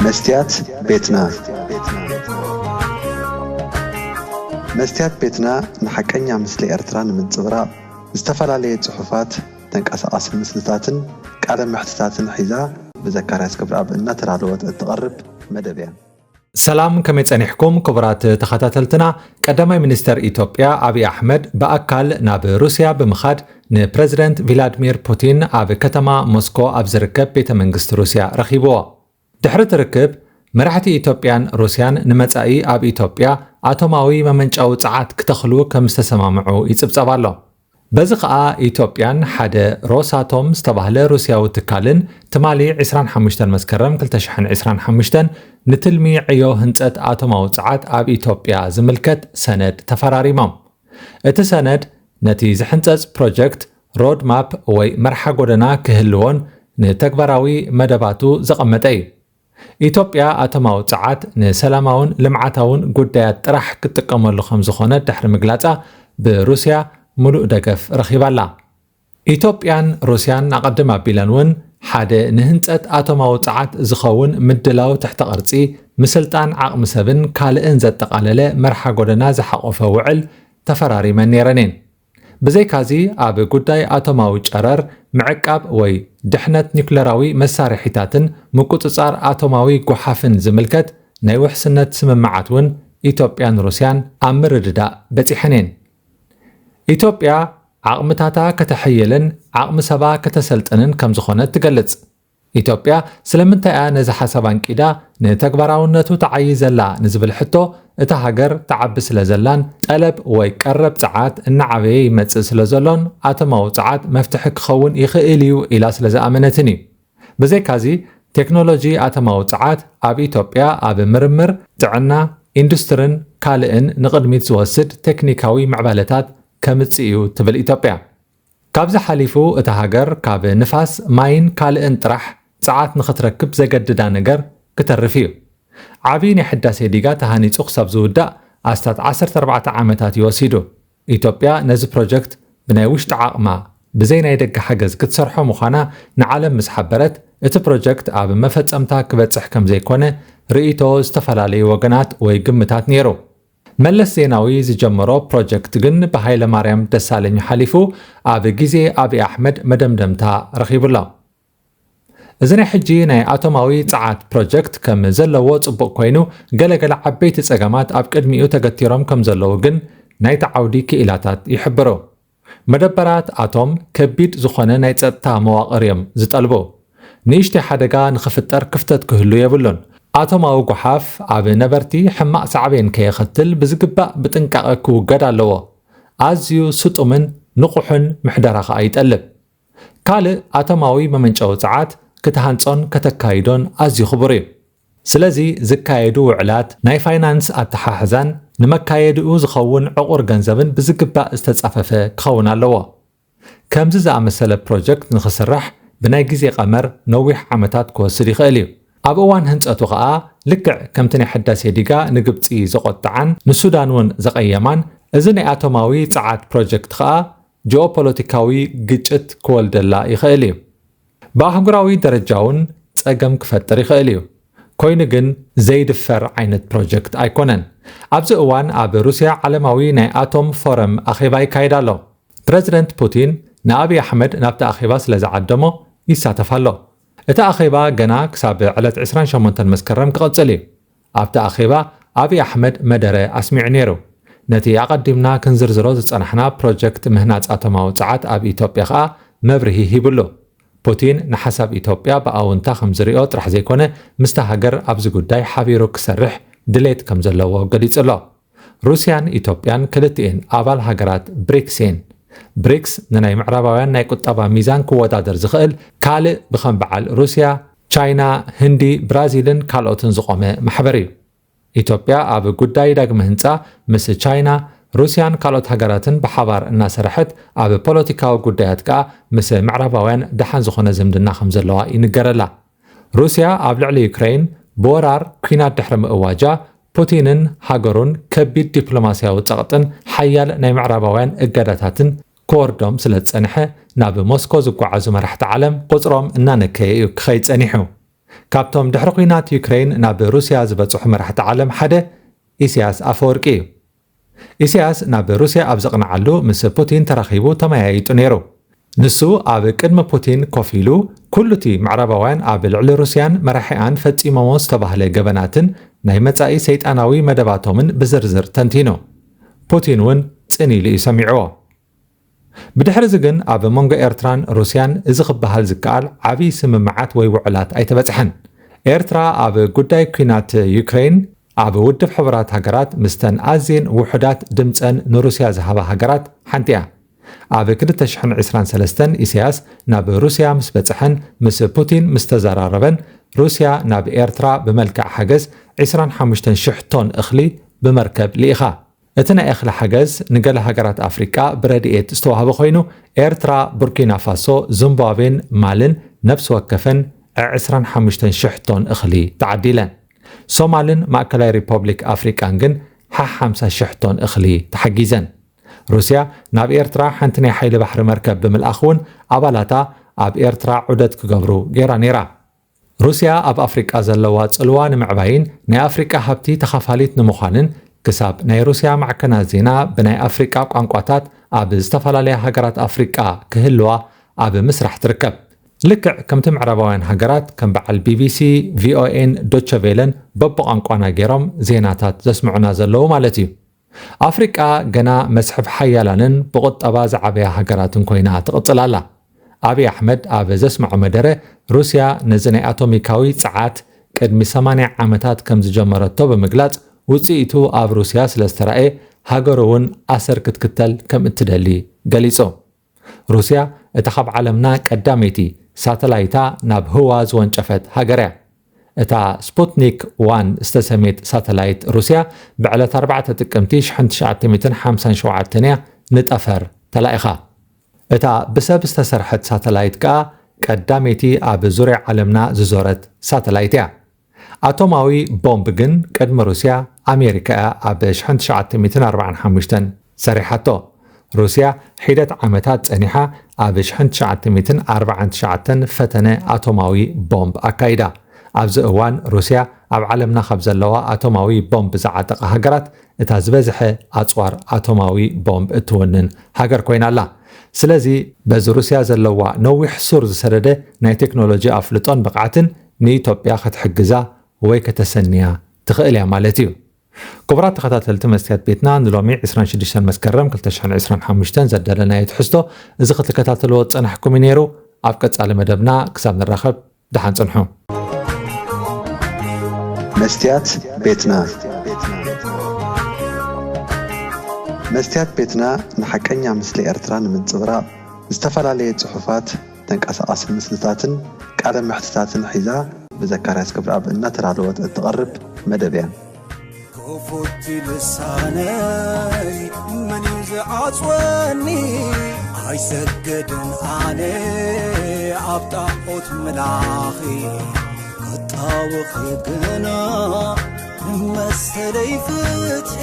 መስትያት ቤትና። መስትያት ቤትና ንሓቀኛ ምስሊ ኤርትራ ንምንጽብራቕ ዝተፈላለየ ጽሑፋት፣ ተንቀሳቓሲ ምስልታትን ቃለ መሕትታትን ሒዛ ብዘካርያስ ክብረኣብ እናተዳለወት እትቐርብ መደብ እያ። ሰላም፣ ከመይ ጸኒሕኩም ክቡራት ተኸታተልትና? ቀዳማይ ሚኒስተር ኢትዮጵያ ኣብይ ኣሕመድ ብኣካል ናብ ሩስያ ብምኻድ ንፕረዚደንት ቪላድሚር ፑቲን ኣብ ከተማ ሞስኮ ኣብ ዝርከብ ቤተ መንግስቲ ሩስያ ረኺብዎ። ድሕሪ እቲ ርክብ፣ መራሕቲ ኢትዮጵያን ሩስያን ንመጻኢ ኣብ ኢትዮጵያ ኣቶማዊ መመንጨዊ ጸዓት ክተኽሉ ከም ዝተሰማምዑ ይጽብጸብ ኣሎ። በዚ ኸኣ ኢትዮጵያን ሓደ ሮሳቶም ዝተባህለ ሩስያዊ ትካልን ትማሊ ዕስራን ሓሙሽተን መስከረም ክልተ ሽሕን ዕስራን ሓሙሽተን ንትልሚ ዕዮ ህንጸት ኣቶማዊ ጸዓት ኣብ ኢትዮጵያ ዝምልከት ሰነድ ተፈራሪሞም። እቲ ሰነድ ነቲ ዝሕንጸጽ ፕሮጀክት ሮድማፕ ወይ መርሓ ጎደና ክህልዎን ንተግባራዊ መደባቱ ዘቐመጠ እዩ። ኢትዮጵያ ኣቶማዊ ጸዓት ንሰላማውን ልምዓታውን ጉዳያት ጥራሕ ክትጥቀመሉ ከም ዝኾነ ድሕሪ ምግላጻ፣ ብሩስያ ምሉእ ደገፍ ረኺባ ኣላ። ኢትዮጵያን ሩስያን ኣቐድም ኣቢለን እውን ሓደ ንህንጸት ኣቶማዊ ጸዓት ዝኸውን ምድላው ትሕተ ቅርጺ፣ ምስልጣን ዓቕሚ ሰብን ካልእን ዘጠቓለለ መርሓ ጎደና ዝሓቖፈ ውዕል ተፈራሪመን ነይረን እየን። ብዘይካዚ፣ ኣብ ጉዳይ ኣቶማዊ ጨረር፣ ምዕቃብ ወይ ድሕነት ኒኩለራዊ መሳርሒታትን ምቁጽጻር ኣቶማዊ ጓሓፍን ዝምልከት ናይ ውሕስነት ስምምዓት እውን ኢትዮጵያን ሩስያን ኣብ ምርድዳእ በጺሐን እየን። ኢትዮጵያ ዓቕምታታ ከተሐይልን ዓቕሚ ሰባ ከተሰልጥንን ከም ዝኾነት ትገልጽ። ኢትዮጵያ ስለምንታይ እያ ነዚ ሓሳብ ኣንቂዳ ንተግባራውነቱ ትዓዪ ዘላ ንዝብል ሕቶ፣ እታ ሃገር ትዓቢ ስለ ዘላን ጠለብ ወይ ቀረብ ጸዓት እናዓበየ ይመጽእ ስለ ዘሎን ኣቶማዊ ጸዓት መፍትሒ ክኸውን ይኽእል እዩ ኢላ ስለ ዝኣመነትን እዩ። ብዘይካዚ፣ ቴክኖሎጂ ኣቶማዊ ጸዓት ኣብ ኢትዮጵያ ኣብ ምርምር፣ ጥዕና፣ ኢንዱስትርን ካልእን ንቕድሚት ዝወስድ ቴክኒካዊ ምዕባለታት ከምጽእ እዩ ትብል ኢትዮጵያ። ካብዚ ሓሊፉ እታ ሃገር ካብ ንፋስ፣ ማይን ካልእን ጥራሕ ጸዓት ንኽትረክብ ዘገድዳ ነገር ክተርፍ እዩ። ዓቢ ናይ ሕዳሴ ዲጋ ተሃኒጹ ክሳብ ዝውዳእ ኣስታት ዓሰርተ ኣርባዕተ ዓመታት እዩ ወሲዱ። ኢትዮጵያ ነዚ ፕሮጀክት ብናይ ውሽጢ ዓቕማ ብዘይ ናይ ደገ ሓገዝ ክትሰርሖ ምዃና ንዓለም ምስ ሓበረት፣ እቲ ፕሮጀክት ኣብ መፈጸምታ ክበጽሕ ከም ዘይኮነ ርእይቶ ዝተፈላለዩ ወገናት ወይ ግምታት ነይሩ። መለስ ዜናዊ ዝጀመሮ ፕሮጀክት ግን ብሃይለ ማርያም ደሳለኝ ሓሊፉ ኣብ ግዜ ኣብይ ኣሕመድ መደምደምታ ረኺቡ ኣሎ። እዚ ናይ ሕጂ ናይ ኣቶማዊ ጸዓት ፕሮጀክት ከም ዘለዎ ጽቡቕ ኮይኑ፣ ገለገለ ዓበይቲ ጸገማት ኣብ ቅድሚኡ ተገቲሮም ከም ዘለዉ ግን ናይቲ ዓውዲ ክኢላታት ይሕብሩ። መደበራት ኣቶም ከቢድ ዝኾነ ናይ ጸጥታ መዋቕር እዮም ዝጠልቡ። ንእሽተይ ሓደጋ ንኽፍጠር ክፍተት ክህሉ የብሉን። ኣቶማዊ ጓሓፍ ኣብ ነበርቲ ሕማቕ ሳዕቤን ከየኸትል ብዝግባእ ብጥንቃቐ ክውገድ ኣለዎ። ኣዝዩ ስጡምን ንቑሕን ምሕደራ ኸኣ ይጠልብ። ካልእ ኣቶማዊ መመንጨዊ ጸዓት ክትሃንጾን ከተካይዶን ኣዝዩ ክቡር እዩ። ስለዚ ዝካየዱ ውዕላት ናይ ፋይናንስ ኣተሓሕዛን ንመካየዲኡ ዝኸውን ዕቑር ገንዘብን ብዝግባእ ዝተጻፈፈ ክኸውን ኣለዎ። ከምዚ ዝኣመሰለ ፕሮጀክት ንኽስራሕ ብናይ ግዜ ቀመር ነዊሕ ዓመታት ክወስድ ይኽእል እዩ። ኣብ እዋን ህንጸቱ ኸኣ ልክዕ ከምቲ ናይ ሕዳሴ ዲጋ ንግብጺ ዘቖጥዓን ንሱዳን እውን ዘቐየማን፣ እዚ ናይ ኣቶማዊ ጸዓት ፕሮጀክት ኸኣ ጂኦፖለቲካዊ ግጭት ክወልደላ ይኽእል እዩ። ብኣህጉራዊ ደረጃ እውን ጸገም ክፈጥር ይኽእል እዩ። ኮይኑ ግን ዘይድፈር ዓይነት ፕሮጀክት ኣይኮነን። ኣብዚ እዋን ኣብ ሩስያ ዓለማዊ ናይ ኣቶም ፎረም ኣኼባ ይካየድ ኣሎ። ፕረዚደንት ፑቲን ንኣብይ ኣሕመድ ናብቲ ኣኼባ ስለ ዝዓደሞ ይሳተፍ ኣሎ። እቲ ኣኼባ ገና ክሳብ ዕለት ዕስራን ሸሞንተን መስከረም ክቕጽል እዩ። ኣብቲ ኣኼባ ኣብይ ኣሕመድ መደረ ኣስሚዑ ነይሩ። ነቲ ኣቐዲምና ክንዝርዝሮ ዝጸናሕና ፕሮጀክት ምህናጽ ኣቶማዊ ጸዓት ኣብ ኢትዮጵያ ኸኣ መብርሂ ሂብሉ። ፑቲን ንሓሳብ ኢትዮጵያ ብኣውንታ ከም ዝሪኦ ጥራሕ ዘይኮነ፣ ምስታ ሃገር ኣብዚ ጉዳይ ሓቢሩ ክሰርሕ ድሌት ከም ዘለዎ ገሊጹ ኣሎ። ሩስያን ኢትዮጵያን ክልቲኤን ኣባል ሃገራት ብሪክስ እየን። ብሪክስ ንናይ ምዕራባውያን ናይ ቁጠባ ሚዛን ክወዳደር ዝኽእል ካልእ ብኸም በዓል ሩስያ፣ ቻይና፣ ህንዲ፣ ብራዚልን ካልኦትን ዝቖመ ማሕበር እዩ። ኢትዮጵያ ኣብ ጉዳይ ዳግመ ህንጻ ምስ ቻይና፣ ሩስያን ካልኦት ሃገራትን ብሓባር እናሰረሐት፣ ኣብ ፖለቲካዊ ጉዳያት ከኣ ምስ ምዕራባውያን ደሓን ዝኾነ ዝምድና ከም ዘለዋ ይንገረላ። ሩስያ ኣብ ልዕሊ ዩክረይን ብወራር ኲናት ድሕሪ ምእዋጃ፣ ፑቲንን ሃገሩን ከቢድ ዲፕሎማስያዊ ጸቕጥን ሓያል ናይ ምዕራባውያን እገዳታትን ክወርዶም ስለ ዝጸንሐ፣ ናብ ሞስኮ ዝጓዓዙ መራሕቲ ዓለም ቁጽሮም እናነከየ እዩ ክኸይድ ጸኒሑ። ካብቶም ድሕሪ ኲናት ዩክሬን ናብ ሩስያ ዝበጽሑ መራሕቲ ዓለም ሓደ ኢሳያስ ኣፈወርቂ እዩ። ኢሳያስ ናብ ሩስያ ኣብ ዘቕንዓሉ ምስ ፑቲን ተራኺቡ ተመያይጡ ነይሩ። ንሱ ኣብ ቅድሚ ፑቲን ኮፍ ኢሉ፣ ኩሉቲ ምዕራባውያን ኣብ ልዕሊ ሩስያን መራሒኣን ፈጺሞሞ ዝተባህለ ገበናትን ናይ መጻኢ ሰይጣናዊ መደባቶምን ብዝርዝር ተንቲኑ። ፑቲን እውን ጽን ኢሉ እዩ ሰሚዕዎ። ብድሕሪ እዚ ግን ኣብ መንጎ ኤርትራን ሩስያን እዚ ክበሃል ዝከኣል ዓብዪ ስምምዓት ወይ ውዕላት ኣይተበጽሐን። ኤርትራ ኣብ ጉዳይ ኲናት ዩክሬን ኣብ ውድብ ሕቡራት ሃገራት ምስተን ኣዝየን ውሑዳት ድምጸን ንሩስያ ዝሃባ ሃገራት ሓንቲ እያ። ኣብ ክልተ ሽሕን ዕስራን ሰለስተን ኢሳያስ ናብ ሩስያ ምስ በጽሐን ምስ ፑቲን ምስ ተዘራረበን፣ ሩስያ ናብ ኤርትራ ብመልክዕ ሓገዝ ዕስራን ሓሙሽተን ሽሕ ቶን እኽሊ ብመርከብ ልኢኻ። እቲ ናይ እኽሊ ሓገዝ ንገለ ሃገራት ኣፍሪቃ ብረድኤት ዝተዋህበ ኮይኑ፣ ኤርትራ፣ ቡርኪና ፋሶ፣ ዚምባብዌን ማልን ነፍሲ ወከፈን ዕስራን ሓሙሽተን ሽሕ ቶን እኽሊ ተዓዲለን። ሶማልን ማእከላይ ሪፐብሊክ ኣፍሪቃን ግን ሓሕ ሓምሳ ሽሕ ቶን እኽሊ ተሓጊዘን። ሩስያ ናብ ኤርትራ ሓንቲ ናይ ሓይሊ ባሕሪ መርከብ ብምልኣኽ እውን ኣባላታ ኣብ ኤርትራ ዑደት ክገብሩ ገይራ ነይራ። ሩስያ ኣብ ኣፍሪቃ ዘለዋ ጽልዋ ንምዕባይን ናይ ኣፍሪቃ ሃብቲ ተኻፋሊት ንምዃንን ክሳብ ናይ ሩስያ ማዕከናት ዜና ብናይ ኣፍሪቃ ቋንቋታት ኣብ ዝተፈላለያ ሃገራት ኣፍሪቃ ክህልዋ ኣብ ምስራሕ ትርከብ። ልክዕ ከምቲ ምዕራባውያን ሃገራት ከም በዓል ቢቢሲ፣ ቪኦኤን ዶቸቬለን በብቋንቋና ገይሮም ዜናታት ዘስምዑና ዘለዉ ማለት እዩ። ኣፍሪቃ ገና መስሕብ ሓያላንን ብቁጠባ ዝዓበያ ሃገራትን ኮይና ትቕጽል ኣላ። ኣብይ ኣሕመድ ኣብ ዘስምዖ መደረ፣ ሩስያ ነዚ ናይ ኣቶሚካዊ ጸዓት ቅድሚ ሰማንያ ዓመታት ከም ዝጀመረቶ ብምግላጽ፣ ውጽኢቱ ኣብ ሩስያ ስለ ዝተራእየ፣ ሃገሩ እውን ኣሰር ክትክተል ከም እትደሊ ገሊጹ። ሩስያ እታ ካብ ዓለምና ቀዳመይቲ ሳተላይታ ናብ ህዋ ዝወንጨፈት ሃገር እያ። እታ ስፑትኒክ ዋን ዝተሰምየት ሳተላይት ሩስያ ብዕለት ኣርባዕተ ጥቅምቲ ሽሕን ትሽዓተ ሚእትን ሓምሳን ሸውዓተን እያ ንጠፈር ተላኢኻ። እታ ብሰብ ዝተሰርሐት ሳተላይት ከኣ ቀዳመይቲ ኣብ ዙርያ ዓለምና ዝዞረት ሳተላይት እያ። ኣቶማዊ ቦምብ ግን ቅድሚ ሩስያ ኣሜሪካ እያ ኣብ ሽሕን ትሽዓተ ሚእትን ኣርባዓን ሓሙሽተን ሰሪሓቶ። ሩስያ ሒደት ዓመታት ጸኒሓ ኣብ ሽሕን ትሽዓተ ሚእትን ኣርባዓን ትሽዓተን ፈተነ ኣቶማዊ ቦምብ ኣካይዳ። ኣብዚ እዋን ሩስያ ኣብ ዓለምና ካብ ዘለዋ ኣቶማዊ ቦምብ ዝዓጠቓ ሃገራት እታ ዝበዝሐ ኣጽዋር ኣቶማዊ ቦምብ እትውንን ሃገር ኮይና ኣላ። ስለዚ በዚ ሩስያ ዘለዋ ነዊሕ ሱር ዝሰደደ ናይ ቴክኖሎጂ ኣፍልጦን ብቕዓትን ንኢትዮጵያ ክትሕግዛ ወይ ከተሰንያ ትኽእል እያ ማለት እዩ። ክቡራት ተኸታተልቲ መስትያት ቤትና፣ ንሎሚ ዕስራን ሽዱሽተን መስከረም ክልተ ሽሕን ዕስራን ሓሙሽተን ዘዳለናዮ ትሕዝቶ እዚ ክትከታተልዎ ዝጸናሕኩም እዩ ነይሩ። ኣብ ቀጻሊ መደብና ክሳብ ንራኸብ ደሓን ጽንሑ። መስትያት ቤትና። መስትያት ቤትና ንሓቀኛ ምስሊ ኤርትራ ንምንጽብራቕ ዝተፈላለየ ጽሑፋት፣ ተንቀሳቓሲ ምስልታትን ቃለ መሕትታትን ሒዛ ብዘካርያስ ገብረኣብ እናተዳለወት እትቐርብ መደብ እያ። ክፉት ልሳነይ መን እዩ ዝዓጽወኒ? ኣይሰግድን ኣነ ኣብ ጣዖት ምላኺ፣ ክጣወኺ ግና ንመሰለይ ፍትሒ።